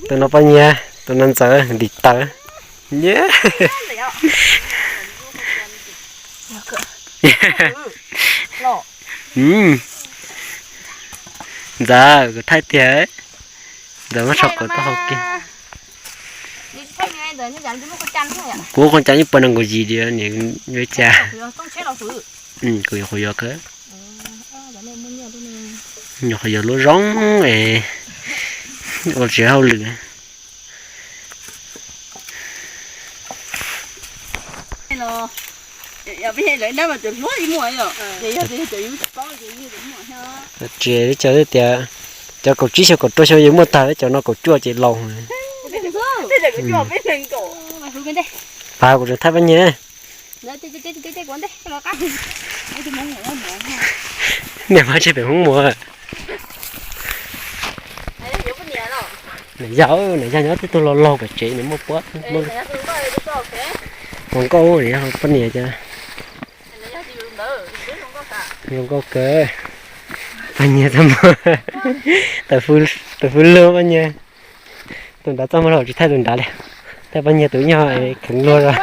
Tus no poj niam, tus no ntxawm ntim taws. Ntxawm, kuv thaij tiag. Ntxawm muab sau kom tau hau kiag. Kuv qhov cas ib puas nees nkaum yim diam niam, yuav cas. Kuv yuav qhov yog, nyuam qhuav yog lub zoo es ua tsis hauj lwm. Tsis, cov tias cov kaum tsib xyoo kaum rau xyoo yuav muaj tag, cov no kaum cuaj ces laus. Pab kuv tseem thaij pab nyiag. Niam pab tsis pem Hmoob Muas. Niam yog, niam yog nyob tib tug laus laus pem tsev nws muaj puab. Hluas nkauj, niam yog poj niam cas. Zoo nkauj kawg. Poj niam txaj muag. Tus hwj luag poj niam. Tus nrad txaj muag los tsis thaij tus nrad li. Thaij poj niam tus nyuag kheev luag os.